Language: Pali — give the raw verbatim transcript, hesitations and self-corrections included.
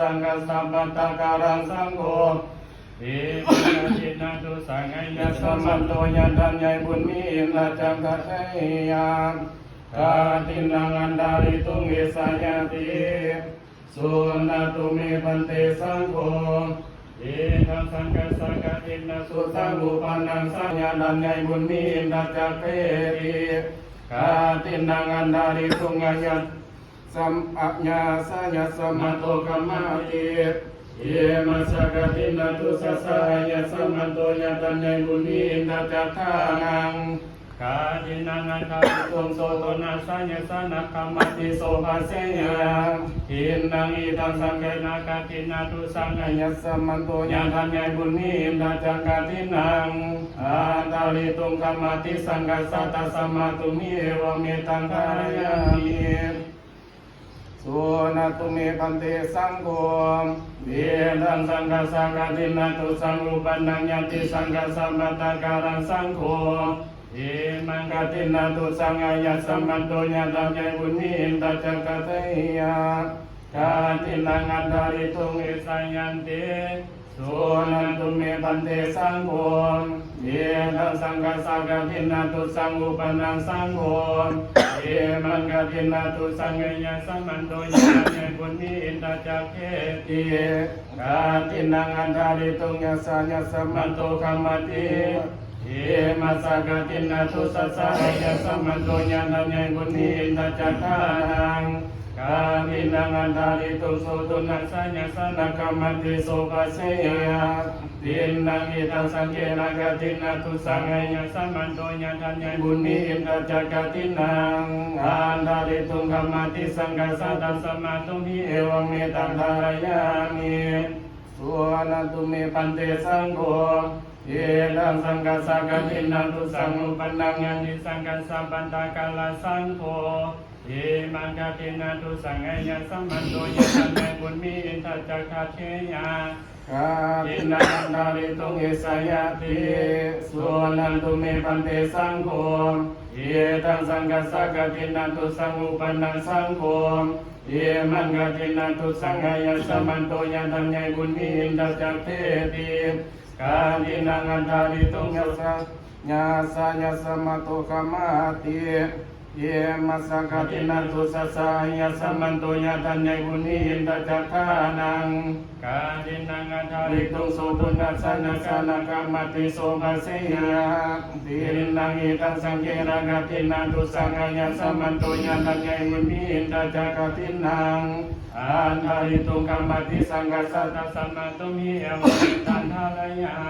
saṅghassa pattakallaṃ saṅgho, imaṃ kaṭhinatū saṅghayasamanto ñātaññai puññiṃ dajjaggaheyyā. Kaṭhinaṃ antaliṭṭhuṃ icchāyāti. Suṇātu me bhante saṅgho. Idaṃ saṅghassa kaṭhinatū saṅghupaṭṭhānaṃ saṅgho ñātaññai puññiṃ dajjaggaheyyāti. Kaṭhinaṃ antaliṭṭhuṃ āyasam- āyasāyasamanto khamāti. Imassa kaṭhinatū saṅghayasamanto ñātaññai puññiṃ dajjaggaheyyāti. Kaṭhinaṃ antaliṭṭhuṃ soṇāyasāyasāna khamāti. Sopācayā. Diṭṭhaṃ idaṃ saṅghena kaṭhinatū saṅghayasamanto ñātaññai puññiṃ dajjaggaheyyāti. Antaliṭṭhuṃ khamāti saṅghassa, tasmā tumhe evaṃ mettaṃ dhārayāmi. Suṇātu me bhante saṅgho. Idaṃ saṅghassa kaṭhinatū saṅghupaṭṭhānaṃ ñātisaṅghassa pattakallaṃ saṅgho, imaṃ kaṭhinatū saṅghayasamanto ñātaññai puññiṃ dajjaggaheyyāti. Kaṭhinaṃ antaliṭṭhuṃ icchāyāti. Suṇātu me bhante saṅgho. Idaṃ saṅghassa kaṭhinatū saṅghupaṭṭhānaṃ saṅgho, imaṃ kaṭhinatū saṅghayasamanto ñātaññai puññiṃ dajjaggaheyyāti. Kaṭhinaṃ antaliṭṭhuṃ āyasāyasamanto khamāti. Imassa kaṭhinatū saṅghayasamanto ñātaññai puññiṃ dajjaggaheyyāti. Kaṭhinaṃ antaliṭṭhuṃ soṇāyasāyasāna khamāti. Sopācayā. Diṭṭhaṃ idaṃ saṅghena kaṭhinatū saṅghayasamanto ñātaññai puññiṃ dajjaggaheyyāti. Antaliṭṭhuṃ khamāti saṅghassa, tasmā tumhe evaṃ mettaṃ dhārayāmi. Suṇātu me bhante saṅgho. Idaṃ saṅghassa kaṭhinatū saṅghupaṭṭhānaṃ ñātisaṅghassa pattakallaṃ saṅgho, imaṃ kaṭhinatū saṅghayasamanto ñātaññai puññiṃ dajjaggaheyyāti. Kaṭhinaṃ antaliṭṭhuṃ icchāyāti. Suṇātu me bhante saṅgho. Idaṃ saṅghassa kaṭhinatū saṅghupaṭṭhānaṃ saṅgho, imaṃ kaṭhinatū saṅghayasamanto ñātaññai puññiṃ dajjaggaheyyāti. Kaṭhinaṃ antaliṭṭhuṃ āyasāyasamanto khamāti. Imassa kaṭhinatū saṅghayasamanto ñātaññai puññiṃ dajjaggaheyyāti. Kaṭhinaṃ antaliṭṭhuṃ soṇāyasāyasāna khamāti. Sopācayā. Diṭṭhaṃ idaṃ saṅghena kaṭhinatū saṅghayasamanto ñātaññai puññiṃ dajjaggaheyyāti. Antaliṭṭhuṃ khamāti saṅghassa, tasmā tumhe evaṃ mettaṃ dhārayāmi.